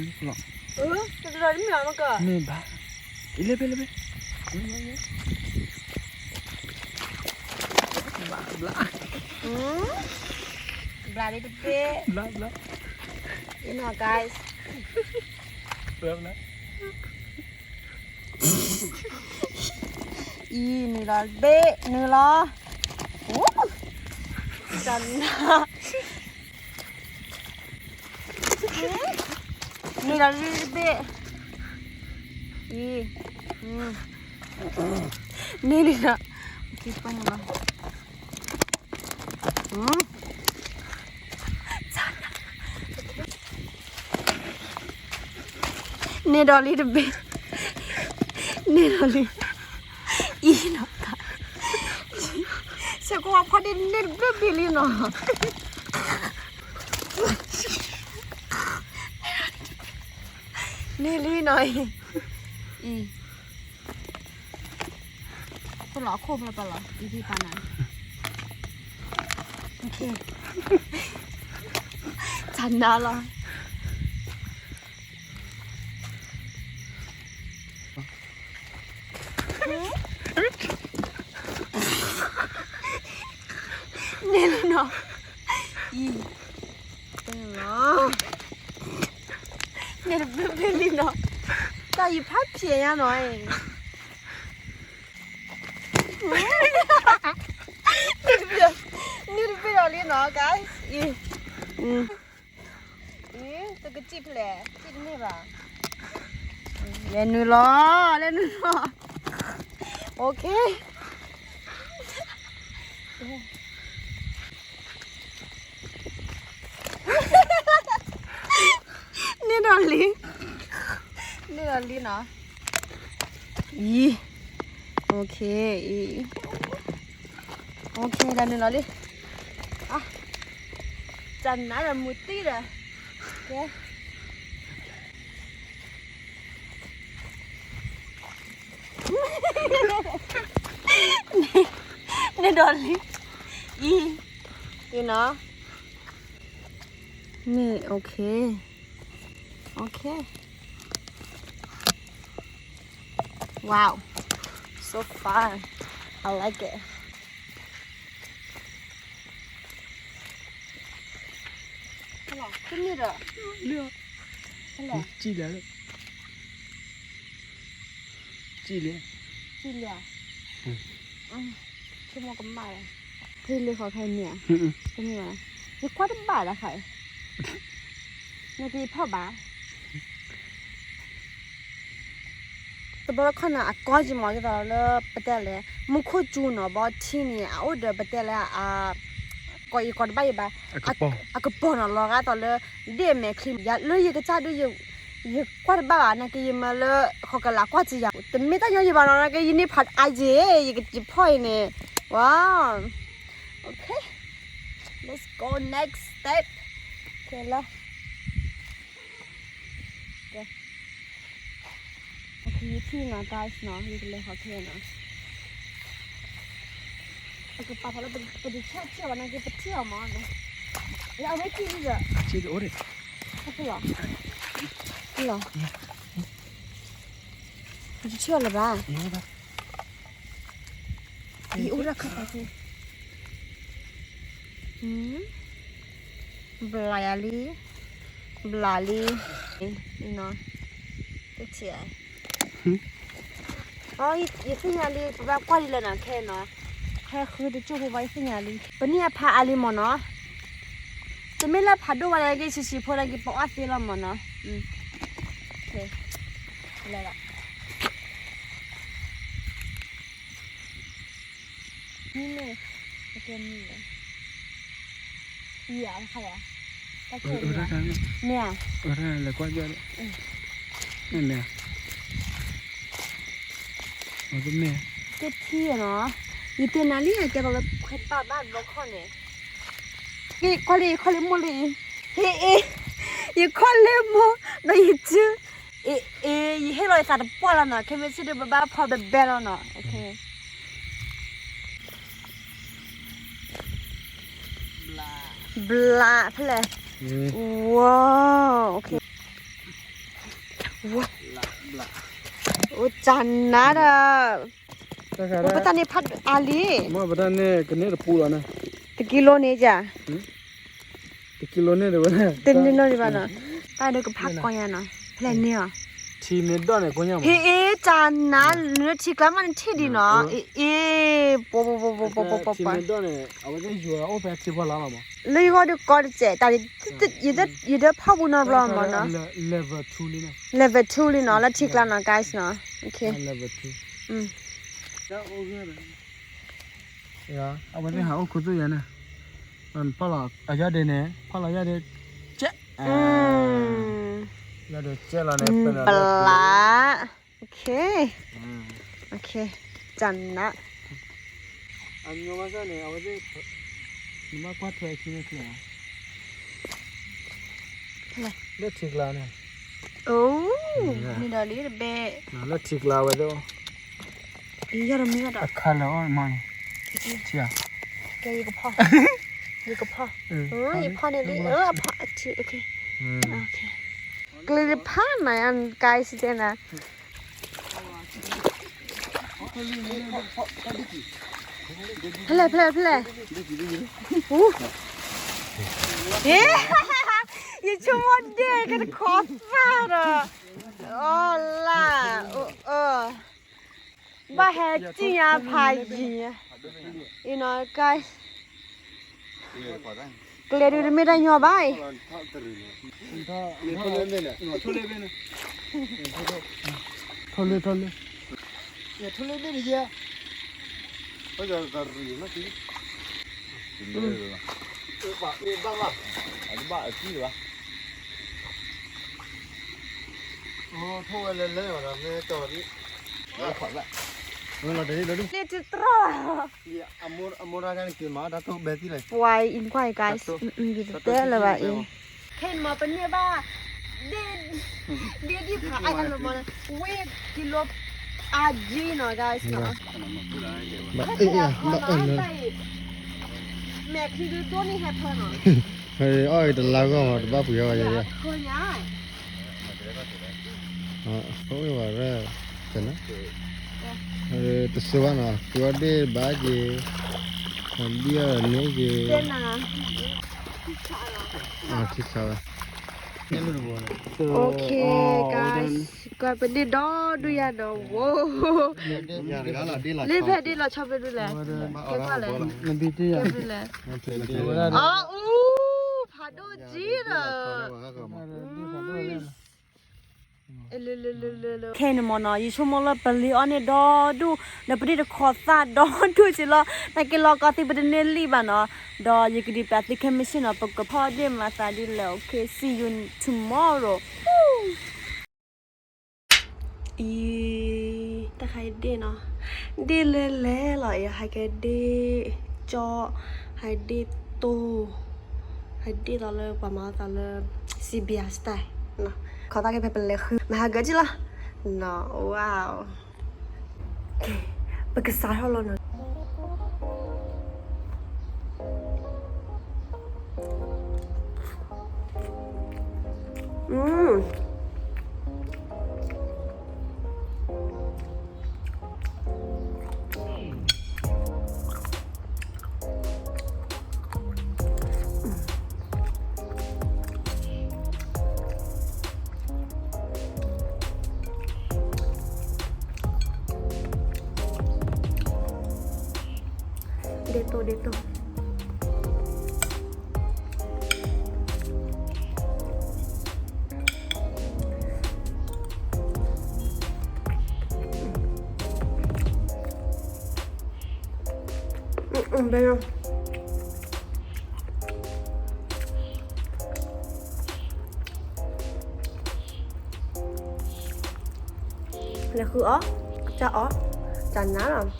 လီၤ, အၢ တဒိးတမ့ၢ်ဘၣ်မကၢ, မ့ၢ်ဘၣ်, အံၤလၢဘ့ၣ်လၢဘ့ၣ်, ဘျါ, ဘျါ, ဘျါလံတဘ့ၣ်, ဘျါ, ဘျါ, အံၤနီၤ guys, ဘျါ, ဘျါ, အံၤနုာ်လီၤတဘ့ၣ်, နုာ်လီၤ, တၢ်နါ နုာ်လီၤတဘ့ၣ်, အံၤ, နုာ်လီၤ, နုာ်ဒီးလံတဘ့ၣ်, နုာ်ဒီးလံ, အံၤနီၤ, ဆဲးကိးဖီဒ့န့ၣ်တဘ့ၣ်ဘ့ၣ်လံနီၤ, န့ၢ်လံနီၤ, အံၤ, ခိၣ်လီၤခိၣ်ဖျၢၣ်ပၢၢ်လီၤ အံၤဒ်ပာ်နၤ, တၢ်နါလီၤ. န့ၣ်လံနီၤ, အံၤ, န့ၣ်တဘ့ၣ်ဘ့ၣ်လံနီၤ, တၢ်ယဖးဖျဲးညါနီၤ, နုာ်တဘ့ၣ်ဒီးလံနီၤ, guys, အံၤ, အံၤ, တကစံၣ်ဖျဲး, စံၣ်တန့ၢ်ဘၣ်, လဲၤနုာ်လီၤ, လဲၤနုာ်လီၤ, okay. န့ၢ်ဒီးလံ, န့ၢ်ဒီးလံနီၤ, အံၤ, okay, အံၤ, okay, လဲၤနုာ်လီၤလံ, တၢ်နါဒီးမူတံၢ်ဒီး, ကဲ န့ၢ်ဒီးလံ, အံၤ, အံၤနီၤ, န့ၢ်, okay, okay, wow, so fun, I like it. တမ့ၢ်ဒီး, လၢ, စံၣ်လဲၣ်, စံၣ်လဲၣ်, စံၣ်လဲၣ်, ဆိကမိၣ်ကမၣ်လီၤ, ဖဲလၢဃီခဲအံၤမ့ၢ်ဧါ, တမ့ၢ်ဘၣ်, ယကွၢ်တဘၣ်လၢဃီ, နက့ၤဖီၣ်ဘၣ် တဘျီတခီၣ်န့ၣ် အကီၢ်ယံၤမး ဒ်သိးလၢပတဲလဲၣ် မူခိၣ်စူၤနီၤ ဘီထံန့ၣ် အအိၣ်ဒီးပတဲလၢ ကိးယကိးတဘၣ်ယဘၣ် အကပီၤနီၤ လီၤဂာ်သိးလၢ ဒ့ၣ်မဲာ်ချံ ယၤလၢယကစၢ်ဒုး ယကွၢ်တဘၣ်ဘၣ် နာ်က့ယမၢလၢ ဃီကလးကွၢ်စံယၤ တမ့ၢ်တၢ်ညီယဘၣ်နီၤ နာ်က့ ယန့ၢ်ဖးအါယ့ၢ် ယဖီၣ်အံၤန့ၣ် ဝါ Okay, let's go next step. Okay, လီၤ ကဲ ယထံၣ်နီၤ guys နီၤ ယကလဲၤဟီၣ်ခဲနီၤ ပကပာ်ဖးလၢ ပတဆၢထံၣ်ဘၣ်နာ်က့ ပထံၣ်အီၤမး ယအဝဲထံၣ်လံဒီး ထံၣ်လီၤ လီၤ ပတဆၢလၢၤဘၣ် ယအိၣ်ဒၣ်ခါခါ ဘျးယၤလံ ဘျးလံ တထံၣ် ယသ့ၣ်ညါလံ ပဘၣ်ကွၢ်လံလၢနီၤ ခဲနီၤ ခဲဃုတကၠိၢ်ဖိဘၣ် ယသ့ၣ်ညါလံ ပန့ၢ်အဖးအါလံမ့ၢ်နီၤ တမ့ၢ်လၢဖးဒိၣ်ဝဲလၢက့ ဆံးဆံးဖိလၢက့ ပအီၣ်သ့လီၤမ့ၢ်နီၤ လဲၤလီၤ မ့ၢ်မ့ၢ် အကဲမ့ၢ် ယၤတခါယၤ မ့ၢ်ဧါ လဲၤကွၢ်ယၤ မ့ၢ်မ့ၢ် ကဲထံနီၤ ယတဲနၤလံ ကဲသိးလၢခွဲးတဘၣ်ဘၣ်ဘီခီၣ်န့ၣ် ကဲကွၢ်လံ ယခီၣ်လၢမိၢ်လံ ဟ့ၣ်အ့ ယခီၣ်လၢမိၢ် ဒီးယစု အ့ အ့ ယဟ့ၣ်လီၤယသးတပှၢ်လီၤနီၤ ခဲမ့ၢ်ဆ့ၣ်ဒုး ပဘၣ်ဖီၣ်ဘဲဘဲလီၤနီၤ ဘျး ဖဲလဲၣ် ဝါ okay ဝဲ, အိၣ်တၢ်နါဒီး, ပတၢ်န့ၣ်ဖးအါလံ, ပတၢ်န့ၣ်ကန့ၢ်တပူလီၤန့ၣ်, တကံလိန့ၣ်ယၤ, တကံလိန့ၣ်တဝဲ, တန့ၢ်နီတဘၣ်နီၤ, တၢ်ဒုးကဖးကီညါနီၤ, ဖဲလဲၣ်န့ၣ်အီၤ, ထံန့ၣ်ဒီၣ်န့ၣ်ကိညါမး, ဟ့ၣ်အ့ၣ်တၢ်နါ, နထံကျါမးနထံၣ်ဒံးနီၤ, အ့ၣ်အ့ၣ်, ပှၤ, ပှၤ, ပှၤ, ပှၤ, ပှၤ, ပှၤ, ပှၤ, ပှၤ, ပှၤ, လၢယဂီၢ်ဒုးကီတစဲး, တၢ်, ယဒၢဖီၣ်ပူၤနီတဘျီမးနီၤ, level twoလံနီၤ, level twoလံနီၤ, လၢထံကျါနီၤ, guysနီၤ, အဝဲသ့ၣ်ဟးအိၣ်ခူသူၣ်ယၤန့ၣ်, ဖီၣ်လီၤအယီၢ်ဒ့န့ၣ်, ဖီၣ်လီၤယီၢ်ဒ့, ကဲ, ယီၢ်ဒ့ကဲလီၤန့ၣ်, ပလး OK, OK, တၢ်နါ, အညိမးစၢ်န့ၣ် အဝဲသ့ၣ်, နမ့ၢ်ကွၢ်ထွဲဆံန့ၣ်ချၢ, လၢထံကျါန့ၣ်, အိၣ်, န့ၣ်ဒီးလံတဘ့ၣ်, လၢထံကျါဝဲသ့ၣ်, ယီၢ်တမ့ၢ်ဒီး, အခါလၢအီၣ်မးန့ၣ်, ကဲယကဖီၣ်, ယကဖီၣ်, ယဖီၣ်န့ၣ်လံ, အဖီၣ်, OK, ကျ့တဖးနၤယါ, guysတဲနၤ ဖဲလဲၣ်, ဖဲလဲၣ်, ဖဲလဲၣ်, ယဆိကမိၣ်ဒ့ၣ်ကတခီသၣ်ဒီး, အီၣ်လၢ, ဘၣ်ဟဲစံၣ်ညါဖးယံၤ, အံၤနီၤ, guys, ကျဲဒုးတမ့ၢ်တၢ်ညီဘၣ်အံၤ, ထီၣ်လၢ, ထီၣ်လၢ, ထီၣ်ဝဲလဲၤလဲၤဘၣ်ဒီးမ့ၢ်ကီၢ်, လ့တတြီၢ်, အမိၢ်ရၢ်န့ၣ်က့ၤမး တၢ်တိၢ်ဘဲသံလဲၣ်, ပှၤအံၤကွၢ်အံၤ guys, ယတတဲလၢၤဘၣ်အံၤ, ခဲအံၤမ့ၢ်ပန့ၢ်ဘၣ်, ဒ့ၣ်ဒံးဖးအါတၢ်လၢမ့ၢ်, ဝ့ၢ်ကံလိအါယံၤနီၤ guysနီၤ, ဟဲထီၣ်အခီနီၤ, တၢ်အံၤ, မဲာ်ချံဒုးဒိၣ်န့ၢ်ဟဲထီၣ်နီၤ, အီၣ်အံၤတလါဂီၢ်မး တဘၣ်ပှ့ၤအီၣ်ဘၣ်ယဲ, အဝဲဝဲ, တစိဘၣ်နီၤ ကွၢ်ဒ့ၣ်ဘၣ်က့ၤ, ဒံၣ်အီၤန့ၣ်က့ၤ, ထံဆါဝဲ, OK, guys, ကွၢ်ပန့ၢ်ဒီဒူၣ်ယၤနီၤ, ဝိ, လ့ဖဲဒ့ၣ်လီၤဆီဖဲဒူၣ်လဲၣ်, ကဲကွၢ်လဲၣ်, ကဲဖဲလဲၣ်, အူ, ဖးဒိၣ်ကံဒီး ခဲအံၤန့ၣ်မ့ၢ်နီၤ ယဆိကမိၣ်လၢပလ့အီၣ်န့ၢ်ဒီဒူၣ်, ဒီးပန့ၢ်တခီသၣ်ဒီဒူၣ်က့ၤလီၤ, နာ်က့လီၤကီသံပတန့ၢ်လံဘၣ်နီၤ, ဒီးယကဒုးပျးသုခဲမုၢ်ဆ့ၣ်နီၤ ပကဖီၣ်ဒ့ၣ်မၤသးဒ်လဲၣ်, OK, see you tomorrow. အံၤ, တၢ်ခါအံၤဒ့ၣ်နီၤ, ဒ့ၣ်လၢလဲၤလီၤအံၤ ဟဲကဲဒ့ၣ်ကၠီ, ဟဲဒ့ၣ်တိၢ်, ဟဲဒ့ၣ်လီၤလၢပှၤမၤအီၣ်သးလၢ Cebu style နီၤ, ခီသၣ်က့ၤဖဲပလဲၤဃု မၤဟးဂီၤက့ၤလီၤနီၤ, ဝါ, ပကစးထီၣ်လီၤနီၤ. ဒ့ၣ်တိၢ်, ဒ့ၣ်တိၢ်, ဘဲ လဲၤဃုအီၣ်, ကစၢ်အီၣ်, ကစၢ်နါလီၤ.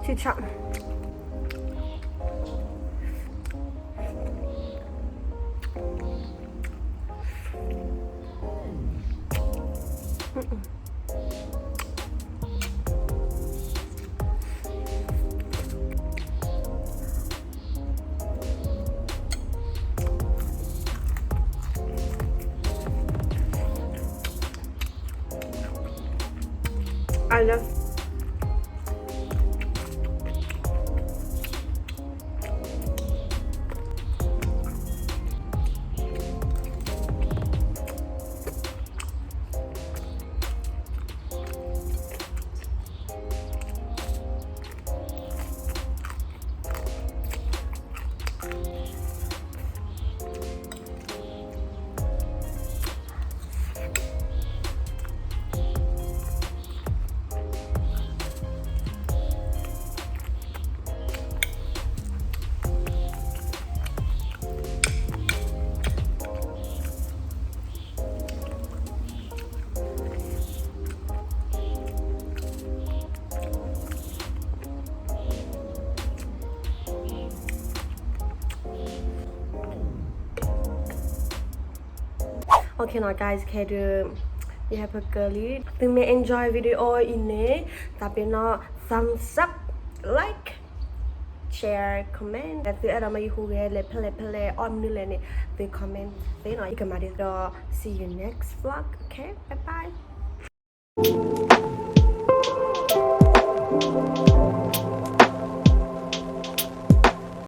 ဆံၣ်ဆၣ်. I love. Okay နီၤ guys, ခဲဒုး ယဟဲဖၢကၢလံ, သုမ့ၢ် enjoy video အံၤန့ၣ် သးပ့ၤနီၣ် thumbs up, like, share, comment, သုအဲၣ်ဒိးမ့ၢ်ယဟူးဂဲၤလဲၤဖဲလဲၣ်ဖဲလဲၣ် အီၣ်မနုၤလဲၣ်န့ၣ် သု comment သ့နီၤ, ယကမၤဒ်သိးဒီး see you next vlog, okay, bye bye.